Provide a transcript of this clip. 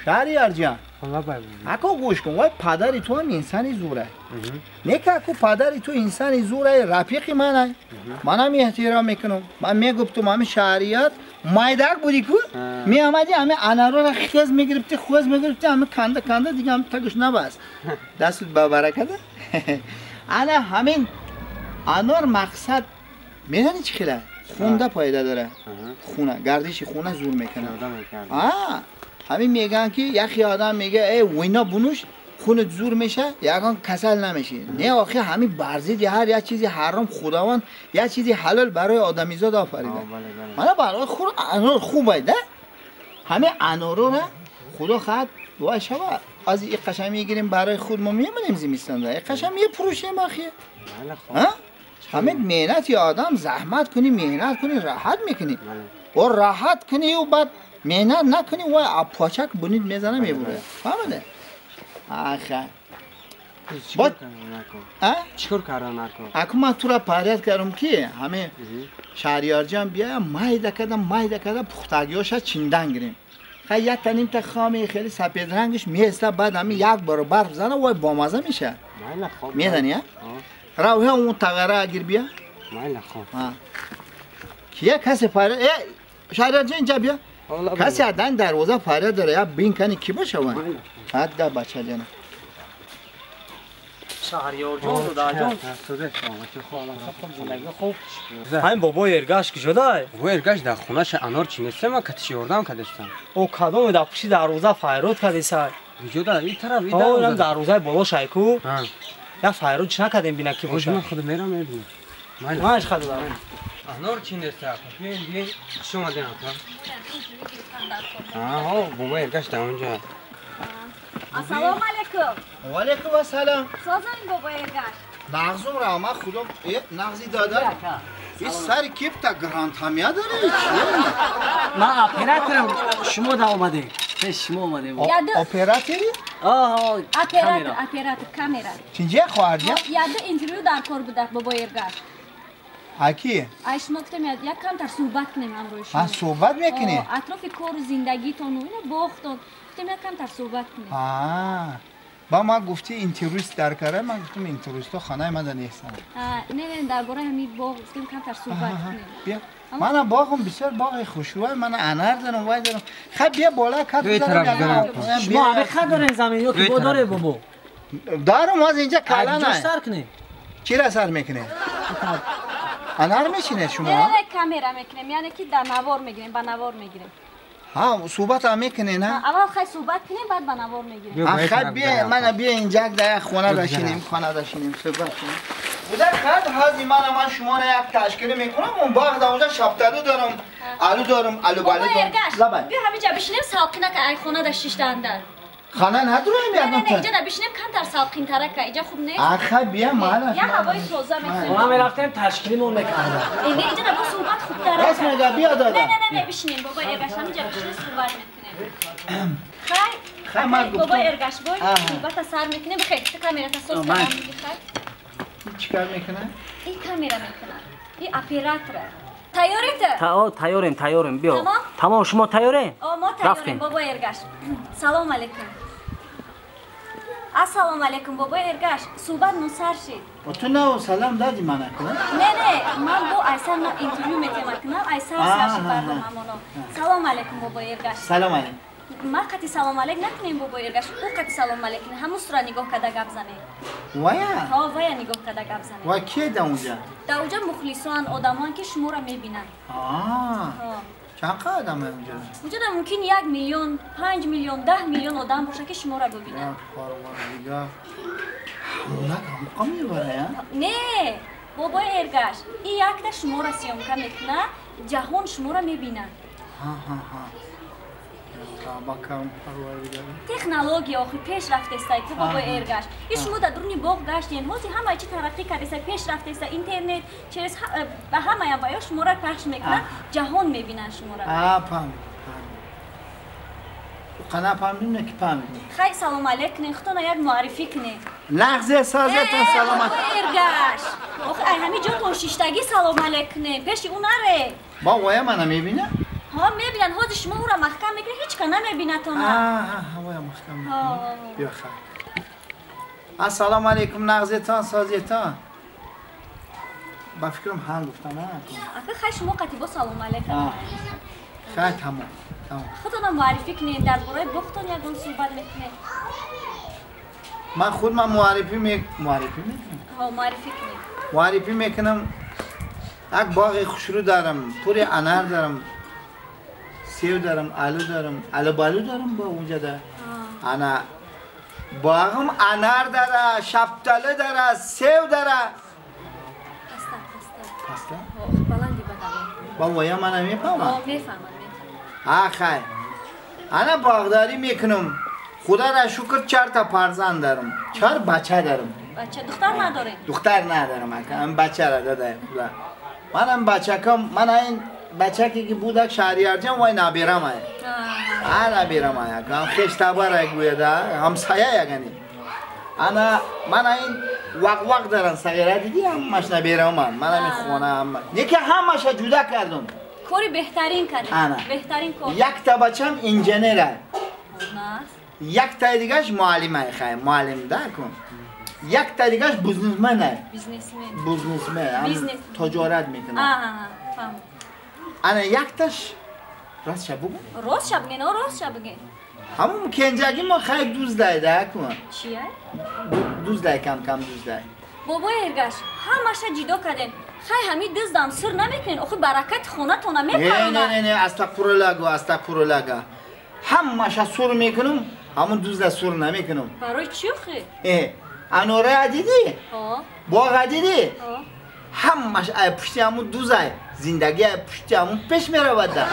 Шаҳриёр ҷон. Ако гӯш кун, вай падари ту ҳам инсони зӯрай. Не ки ако падари ту инсони зӯрай, рафиқи манай. Манам эҳтиром мекунам. Ман мегуфтум ҳами шаҳриёр майдак буди ку, меомади ҳами анарора хез мегирифти, хуез мегирифти, ҳами канда канда дига ҳами тагуш набаст. Дастут ба баракада. Ана ҳамин анор мақсад медонӣ чӣ хела? Хунда пайда дора. Хуна, гардиши хуна зур мекунад. Ҳамин мегӯянд ки яхе одам мега э вино бунӯш хунат зур меша, ягон касал намешӣ. Не охи ҳамин барзиди ҳар як чизи ҳаром худованд як чизи ҳалол барои одамизод офарида. Мана барои хур анор хубай да? Ҳамин анорора худо хоҳад вай шава аз и қашам мегирем барои худ мо мемонем зимистонда. И қашам мепурӯшем охи. Ҳамин меҳнати одам заҳмат кунӣ, меҳнат кунӣ, раҳат мекунӣ. О раҳат кунӣ баъд меҳнат накунӣ вай апочак бунид мезана мебурад. Фаҳмида? Аха. Чикор кардан накун? Аку ман тура паряд кардам ки ҳамин шаҳриёрҷон биёя майда карда майда карда пухтагиёша чиндан гирем. Хай як та нимта хоми хеле сапедрангаш меиста, баъд ҳамин як бор барф зана вай бомаза меша. Медани, а? Равҳа он тағара агир бия. Кия касе фаряд э шаҳриёрҷон инҷа бия. Касе адан дарвоза фаряд дора, я бин кани ки боша вай? Ҳадда бачаҷана. Шаҳриёрҷон, дудаҷон. Хуб. Ҳамин бобои Эргаш ки шудай? Бобои Эргаш дар хонаша анор чинестем, ма катиш ёрдам кадестам. О кадоме дар пушти дарвоза файрод кадесай? Куҷода? И тараф, и дарвоза. О, дарвозаи боло шайку. Я файрод чи накадем бина ки боша? Ман худ мерам мебинам. Манаш хадам. Анор чинеста? Биёин, биёин. Хуш омадем апа. Аҳо, бобои Эргаш дар онҷа. Ассалому алайкум. Ва алайкум ассалом. Созанин бобои Эргаш. Нағзум раҳмат худо. Э, нағзи додар. Ин сари кипта грантамия дора чие? Ман операторам, шумо да омадем. Пеш шумо омадем. Оператори? Аҳо, оператор, оператор камера. Чинҷа хоҳарҷон? Яду интервю дар кор буда бобои Эргаш. Аки? Ай шумо гуфтем як камтар суҳбат кунем ҳамроҳи шумо. А суҳбат мекунӣ? Атрофи кору зиндагитон ва ина боғтон. Гуфтем як камтар суҳбат кунем. Ба ман гуфти интервюст дар кара, ман гуфтам интервюсто хонаи мада нестанд. Не, не, дар бораи ҳамин боғ гуфтем камтар суҳбат кунем. Бия. Мана боғум бисёр боғи хушрӯй, мана анар дорам, вай дорам. Хай бия бола кат дорам. Шумо ҳамин хат дорем замин ё ки бо дорем бобо? Дорум, аз инҷа калана. Ҷош сар кунем. Чира сар мекунем? Анар мечинед шумо? Не, не, камера мекунем, яъне ки дар навор мегирем, ба навор мегирем. Ҳа, суҳбат ҳам мекунед, ҳа? Аввал хай суҳбат кунем, баъд ба навор мегирем. Хай бия, мана бия инҷа дар як хона дашинем, хона дашинем, суҳбат кунем. Буда хад ҳази мана ман шуморо як ташкил мекунам, он боғ дар онҷа шафталу дорам, алу дорам, алубалу дорам. Лабай. Бия ҳаминҷа бишинем, салқина ка ай хона да шиштанда. Хона надорем як. Не, не, инҷа да бишинем камтар салқинтара ка, инҷа хуб нест. Аха, бия мана. Я ҳавои тоза мекунем. Ма мерафтем ташкилимон мекардем. Не, инҷа да бо суҳбат хубтара. Раст мега, биё дада. Не, не, не, не, бишинем бобои Эргаш, ҳаминҷа бишинем суҳбат мекунем. Хай, хай ман гуфтам. Бобои Эргаш бой, суҳбата сар мекунем. Хай, ту камерата соз кардам, хай. Чикар мекунад? И камера мекунад. И оператора. Тайёред? Тайёрем, тайёрем, биё. Тамом, шумо тайёрем? О, мо тайёрем, бобои Эргаш. Салом алейкум. Ассалому алейкум, бобои Эргаш. Суҳбат мусар шид. Ту на салам дади мана кунам? Не, не, ман бо айсар на интервю метема кунам, айсар сар шид барномамоно. Салом алейкум, бобои Эргаш. Салом алейкум. Ман қати салом алейк накунем, бобои Эргаш. Ӯ қати салом алейк кунем. Ҳамун сура нигоҳ карда гап занем. Вая? Ҳо, вая нигоҳ карда гап занем. Вай кие да унҷа? Дар унҷа мухлисон, одамон ки шуморо мебинанд. Чанд қадр одам унҷа? Унҷа да мумкин 1 миллион, 5 миллион, 10 миллион одам боша ки шуморо бибинанд. Ҳамонак ҳамқа мебара, Не, бобои Эргаш, ин якта шуморо съёмка мекунад, ҷаҳон шуморо мебинад. Ҳа. Технология охи пеш рафтеста ку бобои Эргаш. И шумо дар дуруни боғ гаштен, ҳозир ҳамаи чи тараққӣ кардеста, пеш рафтеста, интернет через ба ҳамаям ва ё шуморо пахш мекунад, ҷаҳон мебинанд шуморо. Фаҳмид. Қана фаҳмидем, не ки фаҳмидем. Хай салом алейк кунед, худтона як муаррифӣ кунед. Нағзе созетон саломат. Эргаш, охи ай ҳамин ҷотон шиштагӣ салом алейк кунед, пеши ӯ наре. Ба вая мана мебинад? Ҳо мебинанд, ҳозир шумо ӯро маҳкам мекунед, ҳеҷ ка намебинатон. Ҳавоя маҳкам мекунем. Биё хай. Ассалому алайкум, нағзетон, созетон. Ба фикрам ҳам гуфтам, Ака хай шумо қатӣ бо салом алайкум. Хай тамом, тамом. Худтонам муаррифӣ кунед, дар бораи боғтон ягон суҳбат мекунед. Ман худ ман муаррифӣ муаррифӣ мекунам. Ҳо, муаррифӣ кунед. Муаррифӣ мекунам. Як боғи хушрӯ дорам, пури анар дорам, сев дорам, алу дорам, алубалу дорам бо унҷа да. Ана боғам анар дора, шафтолу дора, сев дора. Паста, паста. Паста? Ҳо, баланди бадалон. Ба воя ман намефаҳмам. Ҳо, мефаҳмам, мефаҳмам. А хай. Ана боғдорӣ мекунам. Худо ра шукр 4 та фарзанд дорам. 4 бача дорам. Бача, духтар надоред? Духтар надорам ака. Ам бача ра дадаем худо. Манам бачакам, ман ин бачаке ки будак Шаҳриярҷон вай наберам ай. А наберам ай ака. Ам хеш табар ай гӯяда, ҳамсая ягани. Ана ман ин вақ-вақ даран сағира дидӣ ҳамаш наберам ман. Ман ами хона ҳама. Неки ҳамаша ҷуда кардум. Кори беҳтарин кардед. Ана. Беҳтарин кор. Якта бачам инженер ай. Нас. Якта дигаш муаллим ай хай, муаллим да кун. Якта дигаш бизнесмен ай. Бизнесмен. Бизнесмен, ам Бизнес. тоҷорат мекунад. Аҳа, фаҳмам. Ана якташ рост ша бугу? Рост ша бигин, о рост ша бигин. Ҳамун кенҷаги мо хай дуздай да кун. Чия? Дуздай кам кам дуздай. Бобои Эргаш, ҳамаша ҷидо кардем. Хай ҳами дуздам сир намекунед, охи баракати хонатона Не, не, мепаронад. не, не, астағфируллоҳ гу, астағфируллоҳ га. Ҳамаша сур мекунам, ҳамун дузда сур намекунам. Барои чӣ охи? Э, анора дидӣ? Ҳо, Боға дидӣ? ҳо. Ҳамаш ай пушти ҳамун дузай. Зиндагӣ ай пушти ҳамун пеш меравад да.